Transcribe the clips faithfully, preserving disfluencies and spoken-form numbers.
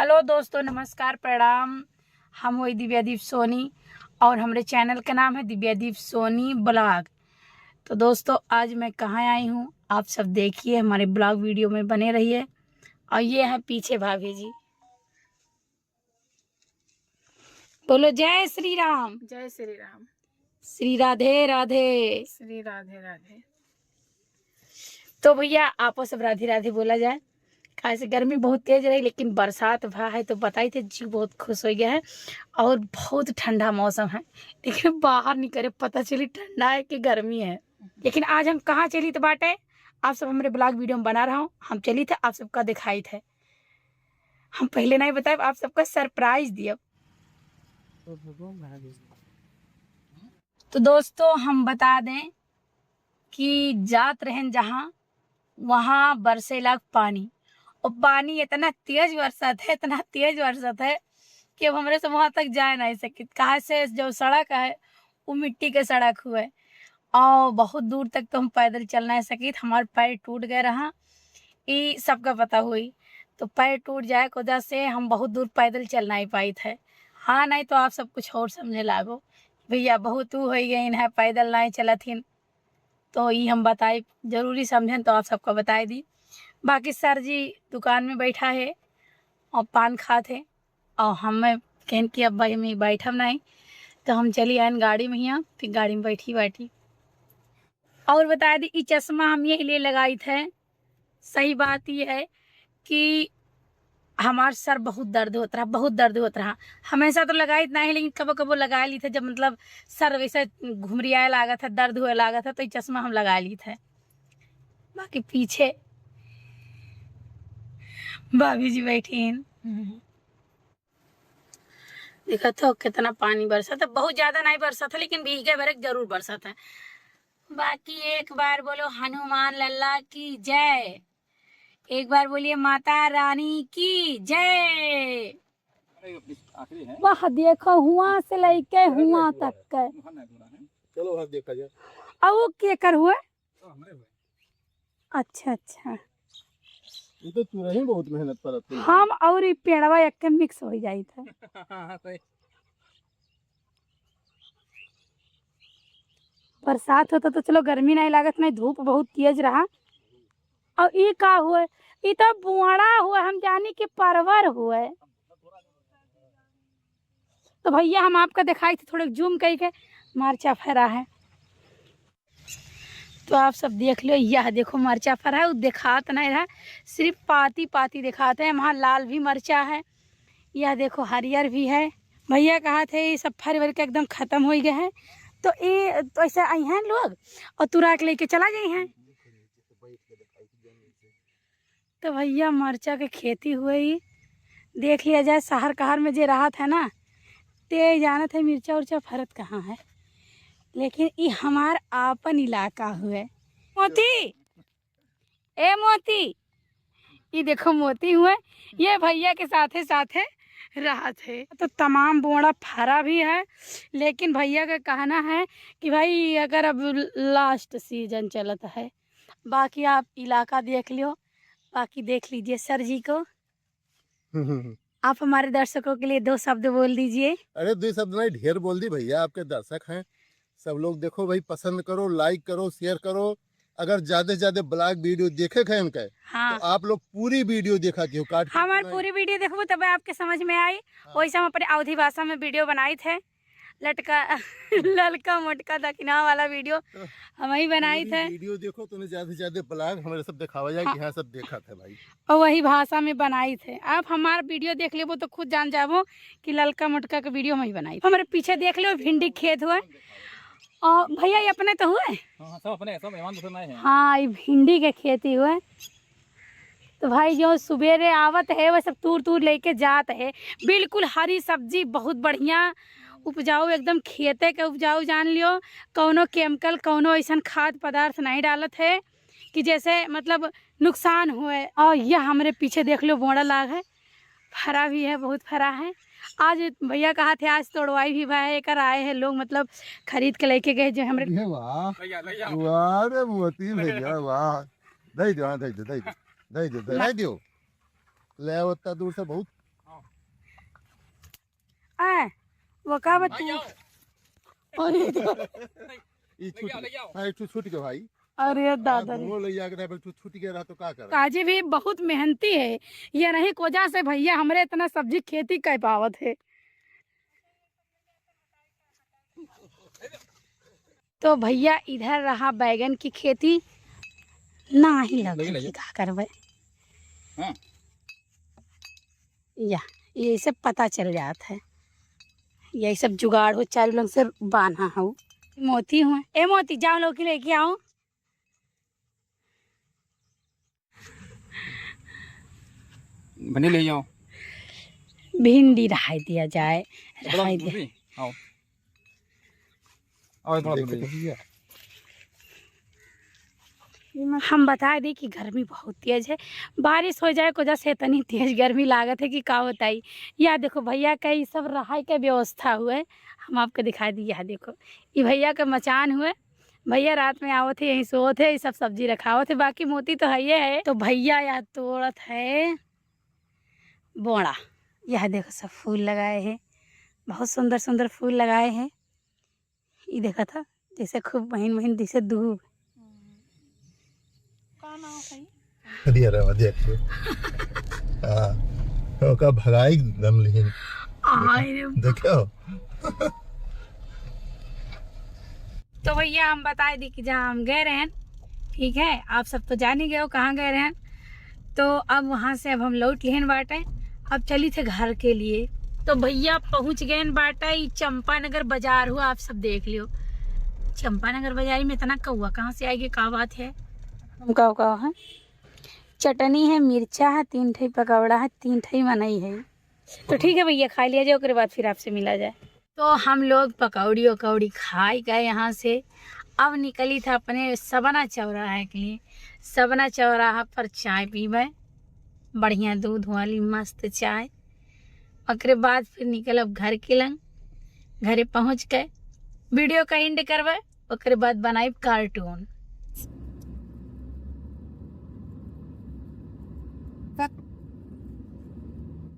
हेलो दोस्तों, नमस्कार, प्रणाम। हम हुई दिव्यादीप सोनी और हमरे चैनल का नाम है दिव्यादीप सोनी ब्लॉग। तो दोस्तों, आज मैं कहाँ आई हूँ, आप सब देखिए, हमारे ब्लॉग वीडियो में बने रहिए। और ये है पीछे भाभी जी। बोलो जय श्री राम। जय श्री राम। श्री राधे राधे। श्री राधे राधे। तो भैया, आपो सब राधे राधे बोला जाए। काहे से गर्मी बहुत तेज रही, लेकिन बरसात भा है तो बताई थे, जीव बहुत खुश हो गया है। और बहुत ठंडा मौसम है, लेकिन बाहर निकले पता चली ठंडा है कि गर्मी है। लेकिन आज हम कहाँ चली तो बाटे, आप सब हमारे ब्लॉग वीडियो में बना रहा हूँ। हम चली थे, आप सबका दिखाई थे। हम पहले नहीं बताए, आप सबका सरप्राइज दियब। तो दोस्तों, हम बता दें कि जात रहन जहाँ, वहाँ बरसेला पानी, और पानी इतना तेज बरसत है, इतना तेज बरसत है कि अब हमरे से वहाँ तक जाए नहीं सकित। काहे से जो सड़क है, वो मिट्टी के सड़क हुए, और बहुत दूर तक तो हम पैदल चल नहीं सकित, हमार पैर टूट गए रहा, ई सबका पता हुई। तो पैर टूट जाए के वजह से हम बहुत दूर पैदल चल नहीं पाइत है। हाँ, नहीं तो आप सब कुछ और समझे लागो, भैया बहुत ऊ हो गए हैं, पैदल नहीं चलत हिन। तो ई हम बताई, जरूरी समझन तो आप सबका बताई दी। बाकी सर जी दुकान में बैठा है और पान खात है, और हम कहन कि अब भाई हम बैठब नहीं, तो हम चली आयन गाड़ी में हियाँ, फिर गाड़ी में बैठी बाटी। और बता दी, ई चश्मा हम यही लिए लगाई थे। सही बात ये है कि हमार सर बहुत दर्द होत रहा, बहुत दर्द होत रहा। हमेशा तो लगाइत नहीं, लेकिन कबो कबो लगा ली थे, जब मतलब सर वैसे घुमरियाए लागत है, दर्द हुए लागत है, तो ई चश्मा हम लगा ली थे। बाकी पीछे भाभी जी बैठी हैं। देखा तो कितना पानी बरसा था, बहुत ज्यादा नहीं बरसा था, लेकिन भीगे भरे जरूर बरसा था। बाकी एक बार बोलो हनुमान लल्ला की जय, एक बार बोलिए माता रानी की जय। वाह, देखो हुआ से लेके हुआ तक के। चलो वहाँ देखा जाए। और वो केकर हुए? अच्छा, अच्छा। ये तो तुरही बहुत मेहनत करत है। हम और ई पेड़वा एक के मिक्स हो जाइत है। सही। बरसात होता तो चलो गर्मी नहीं लागत, नहीं धूप बहुत तेज रहा। और ई का हुए? ई तो बुआड़ा हुए, हम जानी कि परवर हुए। तो भैया हम आपका दिखाई थे थोड़े जूम करके, मरचा फरा है। तो आप सब देख लो, यह देखो मरचा फरा है, वो देखात नहीं रहा, सिर्फ पाती पाती देखात है। वहाँ लाल भी मरचा है, यह देखो हरियर भी है। भैया कहा थे ये सब फर वर के एकदम खत्म हो गए हैं, तो ये तो ऐसे आई हैं लोग और तुरा के लेके चला गए हैं। तो भैया मरचा के खेती हुए ही देख लिया जाए, शहर कहर में जे रहत है ना, ते जानत है मिर्चा उर्चा फरत कहाँ है, लेकिन ई हमार आपन इलाका हुए। मोती, ए मोती, ई देखो मोती हुए, ये भैया के साथे साथे रहत है। तो तमाम बोड़ा फरा भी है, लेकिन भैया का कहना है कि भाई अगर अब लास्ट सीजन चलत है, बाकी आप इलाका देख लियो, बाकी देख लीजिए सर जी को। आप हमारे दर्शकों के लिए दो शब्द बोल दीजिए। अरे, दो शब्द नहीं, ढेर बोल दी भैया, आपके दर्शक हैं, सब लोग देखो भाई, पसंद करो, लाइक करो, शेयर करो। अगर ज्यादा से ज्यादा ब्लॉग वीडियो देखे थे इनके, हाँ। तो आप लोग पूरी वीडियो देखा कियो, काट के हमार नहीं। पूरी वीडियो देखबो तबे आपके समझ में आई। हाँ। वैसे हम अपने अवधी भाषा में वीडियो बनाई थे। लटका, ललका मोटका दखिना वाला वीडियो तो हम ही बनाई पूरी थे। वीडियो देखो, तुम्हें ज्यादा से ज्यादा ब्लॉग हमारे सब दिखावा जाए कि हाँ। हाँ, सब देखा था भाई। और वही भाषा में बनाई थे। आप हमार वीडियो देख लेबो तो खुद जान जाबो कि ललका मोटका के वीडियो हम ही बनाई। हमारे पीछे देख लो, भिंडी खेत हुआ। और भैया, ये अपने तो हुए? हाँ, हाँ, सब अपने, सब मेहमान दूसरे नहीं हैं। हाँ, ये भिंडी के खेती हुए। तो भाई, जो सुबेरे आवत है, वो सब तूर तूर लेके जात है। बिल्कुल हरी सब्जी, बहुत बढ़िया उपजाऊ, एकदम खेते के उपजाऊ जान लियो। कौनो केमिकल, कौनो ऐसन खाद पदार्थ नहीं डालत है कि जैसे मतलब नुकसान हुए। और यह हमरे पीछे देख लो, बोड़ा लाग है, फरा भी है, बहुत फरा है। आज भैया कहा थे, आज तोड़वाई भी भाई, एकर आए हैं लोग, मतलब खरीद के लेके गए जो हमरे। ये वाह, भैया, भैया। वाह रे मोती भैया, वाह। दे दो, हाँ, दे दो, दे दो, दे दो, दे दो। ले, उतना दूर से बहुत। हाँ, हाँ, वो का बत-, अरे, ई छूट गया, हाँ, एक ठो छूट गया भाई। अरे हाँ, दादा रे। घूमो ले जाके ना, एक ठो छूट गया रहा तो का करे? काजी भी बहुत मेहनती है, ये नहीं कोजा से भैया हमरे इतना सब्जी खेती कर पावत है। तो भैया इधर रहा बैगन की खेती, ना ही लगे लगे, लगे। कि का करबे। हाँ। या, ये सब पता चल जात है। यही सब जुगाड़ हो, चारों लंग से बान्हा हो। मोती हुए, ए मोती, जाओ लौकी लेके आओ। बनी ले जाओ। भिंडी रहाई दिया जाए, बड़ा रहाई दिया। दूरी, आओ। आओ, थोड़ा दूर रहिए। हम बता दी कि गर्मी बहुत तेज है, बारिश हो जाए को जैसे इतनी तेज गर्मी लागत है कि का बताई। या देखो भैया का ई सब रहाई के व्यवस्था हुए, हम आपको दिखा दी। या देखो, ई भैया का मचान हुए, भैया रात में आवत है, यहीं सोवत है, ई सब सब्जी रखावत है, बाकी मोती तो है ही है। तो भैया या तोड़त है बोड़ा। यह देखो सब फूल लगाए हैं, बहुत सुंदर सुंदर फूल लगाए हैं। ई देखा था जैसे खूब महीन महीन जैसे दूब। का नाम है? दिया रहा, दिया रहा। हाँ, ओका भगाई दम लिहिन। आय रे। देखो। तो भैया हम बताए दी कि जहाँ हम गए रहन, ठीक है, आप सब तो जान ही गए हो कहाँ गए रहन। तो अब वहाँ से अब हम लौट लिहन बाटे, अब चली थे घर के लिए। तो भैया पहुँच गए बाटे, ई चंपानगर बाजार हुआ, आप सब देख लियो। चंपानगर बाजार में इतना कौआ कहाँ से आएगी, का बात है? हम का का है, चटनी है, मिर्चा है, तीन ठे पकौड़ा है, तीन ठे मनई है। तो ठीक है भैया, खा लिया जाए, ओकरे बाद फिर आपसे मिला जाए। तो हम लोग पकौड़ी उकौड़ी खाई गए यहाँ से। अब निकली था अपने सबना चौराहा के लिए। सबना चौराहा पर चाय पीबे, बढ़िया दूध वाली मस्त चाय। ओकरे बाद फिर निकलब घर के लंग। घरे पहुँच के वीडियो का एंड करबे, ओकरे बाद बनाइब कार्टून।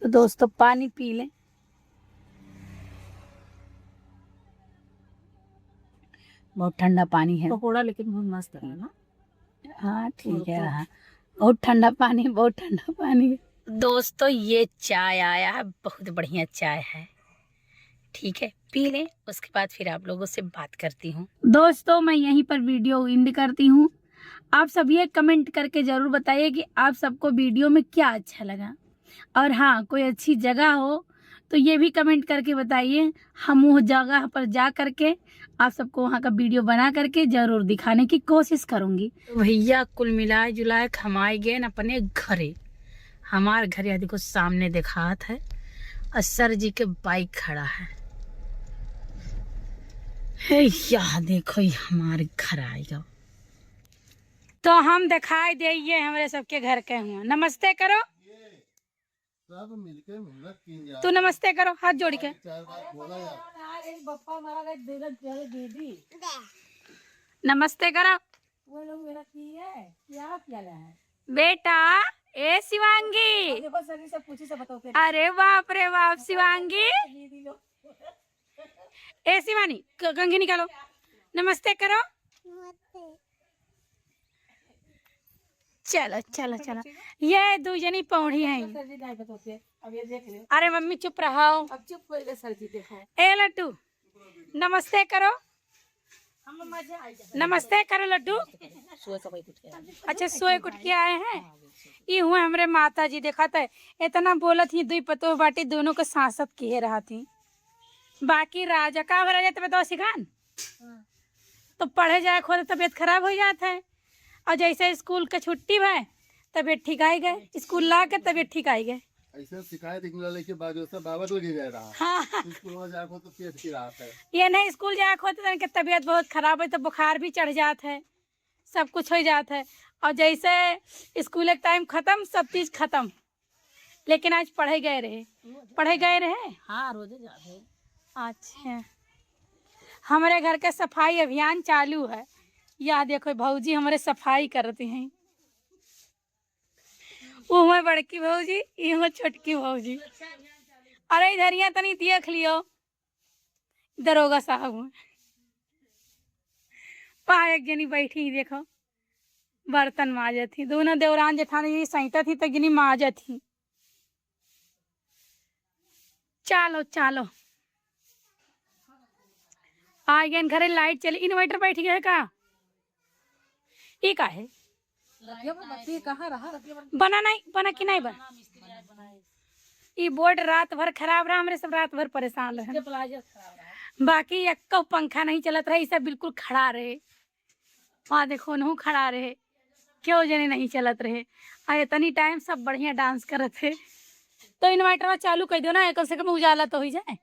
तो दोस्तों, पानी पी लें। बहुत ठंडा पानी है। पकौड़ा लेकिन बहुत मस्त है ना? हाँ, ठीक है, हाँ। बहुत ठंडा पानी, बहुत ठंडा पानी। दोस्तों, ये चाय आया है, बहुत बढ़िया चाय है। ठीक है, पी लें, उसके बाद फिर आप लोगों से बात करती हूँ। दोस्तों, मैं यहीं पर वीडियो एंड करती हूँ। आप सब ये कमेंट करके ज़रूर बताइए कि आप सबको वीडियो में क्या अच्छा लगा। और हाँ, कोई अच्छी जगह हो तो ये भी कमेंट करके बताइए, हम वो जगह पर जा करके आप सबको वहाँ का वीडियो बना करके ज़रूर दिखाने की कोशिश करूँगी। तो भैया, कुल मिलाए जुलाए के हम आए गए न अपने घरे। हमार घर यहाँ देखो सामने देखात है और सर जी के बाइक खड़ा है। हे, यहाँ देखो, ये हमार घर आएगा। तो हम दिखाई दे, ये हमरे सबके घर के हुआ। नमस्ते करो। सब मिलके मेहनत की जा। तू नमस्ते करो, हाथ जोड़ के। चार बार बोला यार। अरे बप्पा मारा गए, दे दे, दे दे, दे दी। नमस्ते करो। वो लोग मेरा की है, क्या क्या है? बेटा, ए शिवांगी। अब देखो, सर जी से पूछी, सब बताओ फिर। अरे बाप रे बाप, शिवांगी। दीदी लोग। ए शिवानी, क-, कंघी निकालो। नमस्ते करो। नमस्ते। चलो, चलो, चलो। ये दू जनी पौड़ी हैं। सर जी, नहीं बताते। अब ये देख ले। अरे मम्मी, चुप रहो। अब चुप हो गए सर जी, देखो। ए लड्डू, नमस्ते करो। हम मजा आ गया। नमस्ते करो लड्डू। सोए सब उठ के आए। अच्छा, सोए उठ के आए हैं। ई हुए हमरे माता जी, देखा त इतना बोलत ही, दुई पतोह बाटी, दोनों के सांसत किए रहत ही। बाकी राजा, का हो राजा, तबे तो सिखान? हाँ। तो पढ़े जाए खोदे तबीयत खराब हो जात है, और जैसे स्कूल के छुट्टी भय, तबीयत ठीक आई गए, स्कूल ला के तबीयत ठीक आई गए। ऐसे शिकायत एक मिला लेके बाजू से बाबा तो ले जाए रहा। हाँ। स्कूल में जाए को तो पेट की राहत है। ये नहीं, स्कूल जाए खोदे तो इनके तबीयत बहुत खराब है, तो बुखार भी चढ़ जात है, सब कुछ हो जात है, और जैसे स्कूल के टाइम खत्म, सब चीज खत्म। लेकिन आज पढ़े गए रहे। रोज पढ़े गए रहे? हाँ, रोजे जाते हैं। अच्छा, हमरे घर के सफाई अभियान चालू है। या देखो, भौजी हमरे सफाई करती हैं। वो हुए बड़की भौजी, ये हुए छोटकी भौजी। अरे इधरिया तनी देख लियो, दरोगा साहब हुए। पा एक जनी बैठी ही, देखो बर्तन माजत ही, दोनों देवरान जेठानी जी सैंतत ही तो एक जनी माजत ही। चालो चालो, आ गए घरे, लाइट चली, इन्वर्टर बैठ गया है का? ई का है? रतिया में बत्ती कहाँ रहा? रतिया में बना नहीं, बना कि नहीं बना? ई बोर्ड रात भर खराब रहा, हमरे सब रात भर परेशान रहे। इसके प्लाजर खराब रहा। बाकी एक्को पंखा नहीं चलत रहे, ई सब बिल्कुल खड़ा रहे। वहाँ देखो, उनहू खड़ा रहे, क्यों जने नहीं चलत रहे। आ इतनी टाइम सब बढ़िया डांस करत है, तो इन्वर्टरवा चालू कर दो ना, कम से कम उजाला तो हो जाए।